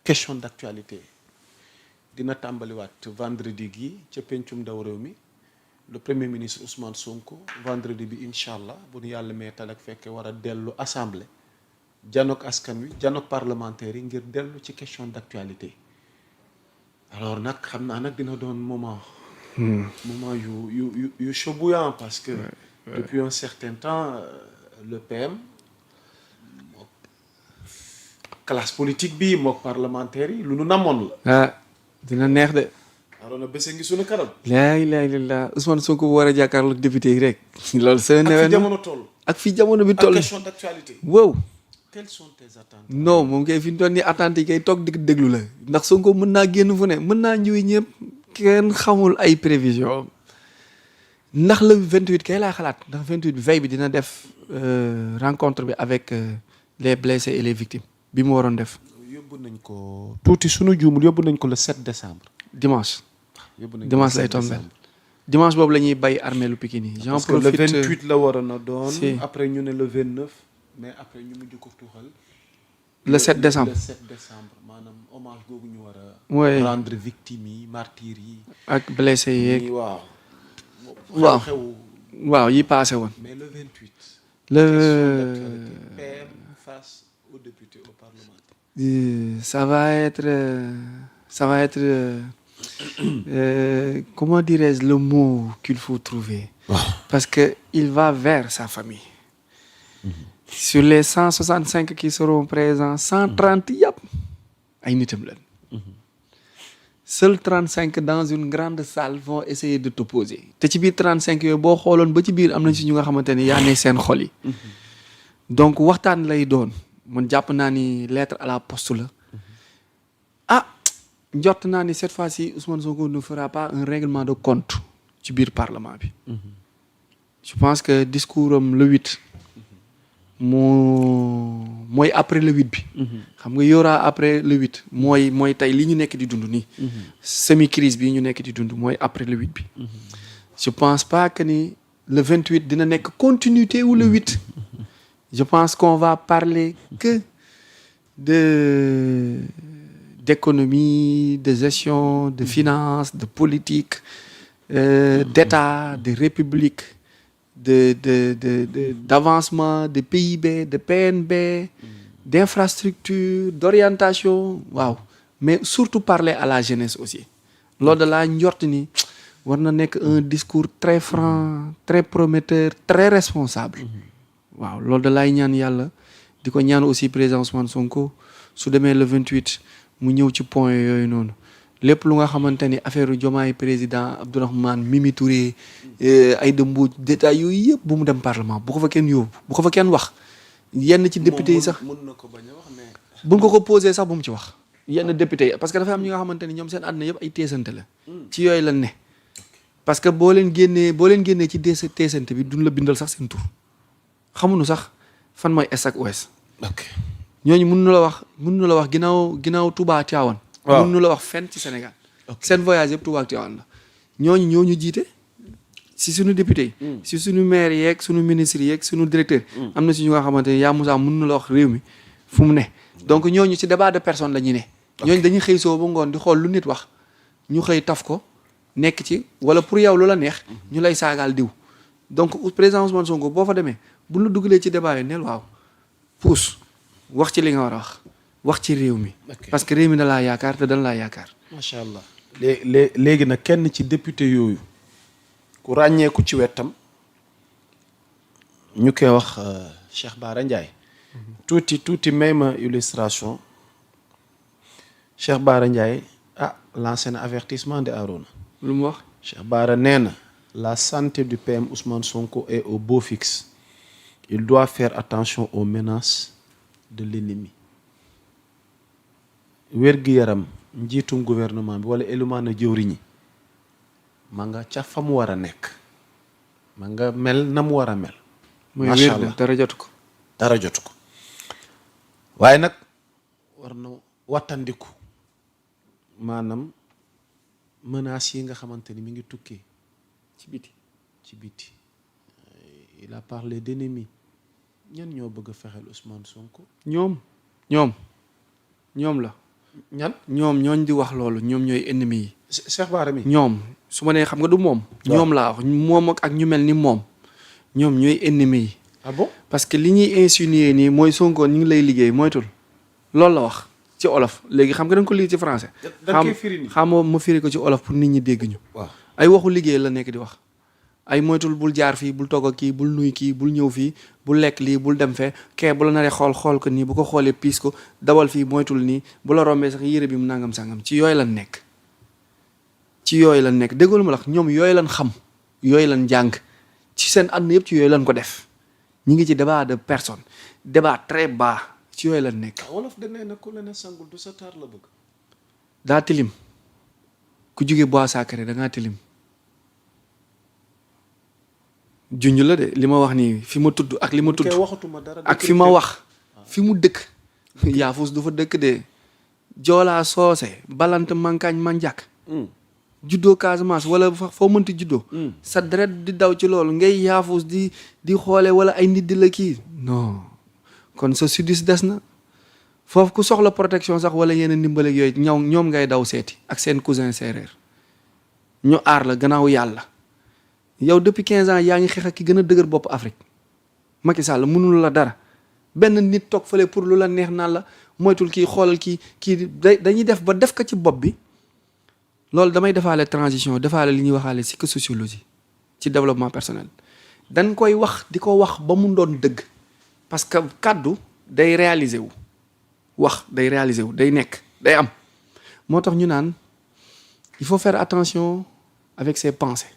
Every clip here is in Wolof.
question d'actualité dina tàmbaliwaat vendredi gi ca pencum ndaw réew mi le premier ministre Ousmane Sonko vendredi bi incha allah bu nu yàlla meetal ak fekke war a dellu assemblée janook askan wi janook parlementaire yi ngir dellu ci question d'actualité alors nag xam naa nag dina doon moment yu chaud bouillant parce que depuis un certain temps le PM mook classe politique bi mook parlementaire yi lu nu namoon la dina neex de. Arona bés ngi sunu kanam. laa ilaaha illallaah Ousmane Sonko bu war a jàkkaarloog député yi rek. loolu seen ak fi jamono toll. ak fi jamono bi toll. ak question d'actualité. wow. quelles sont tes attentes. non moom kay fi ñu toll nii attentes yi kay toog di déglu la ndax Sonko mën naa génn fu ne mën naa ñëw ñëpp kenn xamul ay prévision ndax le 28 kay laa xalaat ndax 28 veille bi dina def rencontre bi avec les blessés et les victimes bi mu waroon def. yóbbu nañ ko tuuti sunu juumul yóbbu nañ ko le 7 décembre. dimanche. yóbbu nañ ko dimanche lay tombé dimanche boobu la ñuy bay armée lu Pikine yi. j'en profite parce que le 28 la waroon a doon. si après ñu ne le 29 mais après ñu mujj ko tuuxal. le 7 décembre le 7 décembre maanaam hommage googu ñu war a. oui rendre victimes yi martyrs yi. ak blessés yeeg. waaw. waaw yi passé woon. mais le 28. le PM face aux députés au Parlement. ça va être comment dirais-je le mot qu'il faut trouver. Parce que il va vers sa famille. Sur les 165 qui seront présents 130 yëpp ay nitam lañ. Seuls 35 dans une grande salle vont essayer de t'opposer te ci biir 35 yooyu boo xooloon ba ci biir am nañ si ñu nga xamante ne yaa ne seen xol yi. donc waxtaan lay doon man jàpp naa ni lettre à la poste la. njort naa ni cette fois-ci Ousmane Sonko ne fera pas un règlement de compte ci biir parlement bi. je pense que discours am le 8 mooy après le 8 bi. xam nga yora après le 8 mooy tey li ñu nekk di dund nii. semi crise bi ñu nekk di dund mooy après le 8 bi. je pense pas que ni le 28 dina nekk continuité ou le 8. je pense qu'on va parler que d'économie, de gestion, de finance, de politique, d'État, de république, d'avancement, de PIB, de PNB, d'infrastructure, d'orientation, waaw. Mais surtout parler à la jeunesse aussi. Lors de la njort ni war na nekk un discours très franc, très prometteur, très responsable. waaw loolu da laay ñaan yàlla di ko ñaan aussi président Ousmane Sonko su demee le 28 mu ñëw ci point yooyu noonu lépp lu nga xamante ni affaire Diomaye président Abdourahmane Mimi Touré Aïda Mbodj détails yooyu yëpp bu mu dem parlement bu ko fa kenn yóbbu bu ko fa kenn wax yenn ci député yi sax mën na ko bañ a wax mais. buñ ko posé sax bu mu ci wax yenn député yi parce que dafa am ñi nga xamante ni ñoom seen àdduna yëpp ay teesante la ci yooyu lan ne parce que boo leen génnee ci teesante bi duñ la bindal sax seen tur xamuñu sax fan mooy est ak ouest. ok ñooñu mën na la wax ginnaaw Touba Tivaouane. waaw mën na la wax fenn ci Sénégal. seen voyage yëpp Touba ak Tivaouane la. ñooñu jiite si suñu député yi. si suñu maire yeeg suñu ministre yeeg suñu directeur. am na si ñu nga xamante ne yaa Moussa mën na la wax réew mi fu mu ne. donc ñooñu si débat de personne la ñuy ne. ñooñu dañuy xëy soo ba ngoon di xool lu nit wax ñu xëy taf ko nekk ci wala pour yow lu la neex. ñu lay saagaal diw. donc président Ousmane Sonko boo fa demee bu ñu la dugalee ci débat yi neel waaw puus wax ci li nga war a wax ci réew mi. parce que réew mi da laa yaakaar te dañ laa yaakaar. macha allah léegi nag kenn ci député yooyu ku ràññeeku ci wetam ñu koy wax Cheikh Bara Ndiaye. tuuti may ma illustration Cheikh Bara Ndiaye lancé na avertissement de Arona. lu mu wax. Cheikh Bara nee na la santé du PM Ousmane Sonko est au beau fixe. Il doit faire attention aux menaces de l'ennemi. wér-gu-yaram njiitum gouvernement bi wala élumaan a jëwriñi ma nga ca fa mu war a nekk ma nga mel na mu war a mel. macha allah dara jotu ko waaye nag war na wattandiku maanaam menaces yi nga xamante ni mi ngi tukkee ci biti il a parlé d'ennemis ñan ñoo bëgg a fexeel Ousmane Sonko. ñoom la. ñan ñooñ di wax loolu ñoom ñooy ennemi yi. Cheikh Bara mi. ñoom su ma nee xam nga du moom. ñoom laa wax moom ak ñu mel ni moom ñoom ñooy ennemi yi. ah bon parce que li ñuy insinuer nii mooy Sonko ñu ngi lay liggéey moytul loolu la wax ci olof léegi xam nga da nga ko lire ci français. xam ma firi ko ci olof pour nit ñi dégg ñu. waaw ay waxu liggéey la nekk di wax. ay moytul bul jaar fii bul togg ak kii bul nuy kii bul ñëw fii bul lekk lii bul dem fee kee bu la naree xool ko nii bu ko xoolee piis ko dawal fii moytul nii bu la rombee sax yére bi mu nangam sangam ci yooyu lan nekk. ci yooyu lan nekk déggoolu ma la ñoom yooyu lan xam yooyu lan jàng ci seen àdduna yëpp ci yooyu lan ko def ñu ngi ci débat de personne débat très bas ci yooyu lan nekk. wolof da nee na ku la ne sangul du sa taar la bëgg. daa tilim ku jóge bois sacré da ngaa tilim. junj la de li ma wax nii fi ma tudd ak li ma tudd ak fi ma wax fi mu dëkk yaafus du fa dëkk de joolaa soose balant mankaañ manjàkk juddoo Casamance wala foo mënti juddoo sa deret di daw ci loolu ngay yaafus di xoole wala ay nit di la kii non kon sa sudis des na foofu ku soxla protection sax wala yeneen ndimbal ak yooyu ñoom ngay daw seeti ak seen cousin séeréer ñu aar la gannaaw yàlla yow depuis 15 ans yaa ngi xeex ak ki gën a dëgër bopp Afrique Macky Sall mënul la dara benn nit toog fële pour lu la neex naan la moytul kii xoolal kii dañuy def ba def ko ci bopp bi loolu damay defaale transition defaale li ñuy waxaale psychosociologie ci développement personnel dañ koy wax di ko wax ba mu doon dëgg parce que kàddu day réaliser wu wax day réaliser wu day nekk day am moo tax ñu naan il faut faire attention avec ses pensées.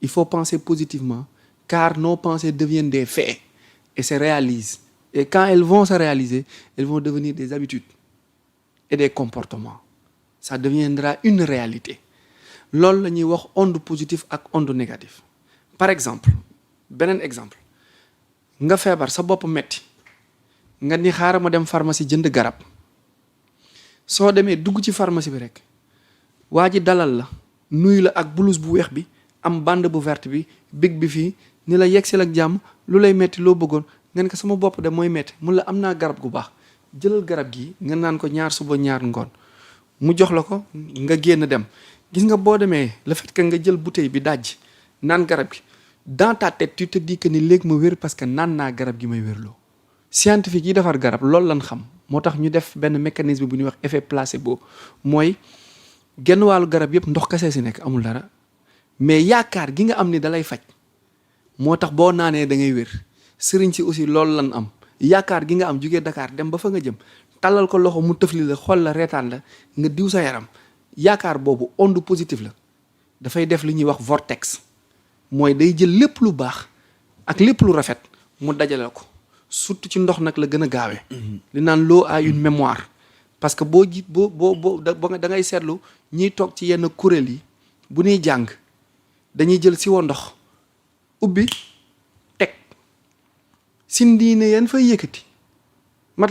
Il faut penser positivement, car nos pensées deviennent des faits et se réalisent. Et quand elles vont se réaliser, elles vont devenir des habitudes et des comportements. Ça deviendra une réalité. Loolu la ñuy wax onde positive ak onde négative. Par exemple, beneen exemple nga feebar sa bopp metti nga ni xaaral ma dem pharmacie jënd garab soo demee dugg ci pharmacie bi rek waa ji dalal la nuyu la ak blouse bu weex bi. am bande bu verte bi big bi fii ni la yegsil ak jàmm lu lay metti loo bëggoon ngeen ko sama bopp de mooy metti mun la am naa garab gu baax jëlal garab gi nga naan ko ñaar suba ñaar ngoon mu jox la ko nga génn dem gis nga boo demee le fait que nga jël bouteille bi dajj naan garab gi dans ta tête tu te dis que ni léegi ma wér parce que naan naa garab gi may wérloo scientifique yi defar garab loolu lan xam moo tax ñu def benn mécanisme bu ñuy wax effet placebo mooy genn wàllu garab yëpp ndox kese si nekk amul dara mais yaakaar gi nga am ni dalay faj moo tax boo naanee da ngay wér sëriñ si aussi loolu lan am yaakaar gi nga am jugee Dakar dem ba fa nga jëm tallal ko loxo mu tëfli la xool la reetaan la nga diw sa yaram yaakaar boobu onde positive la dafay def li ñuy wax vortex mooy day jël lépp lu baax ak lépp lu rafet mu dajale ko surtout ci ndox nag la gën a gaawee. li naan l'eau a une mémoire parce que boo da ngay seetlu ñiy toog ci yenn kuréel yi bu ñuy jàng dañuy jël siwo ndox ubbi teg si ndiine yan fay yëkkati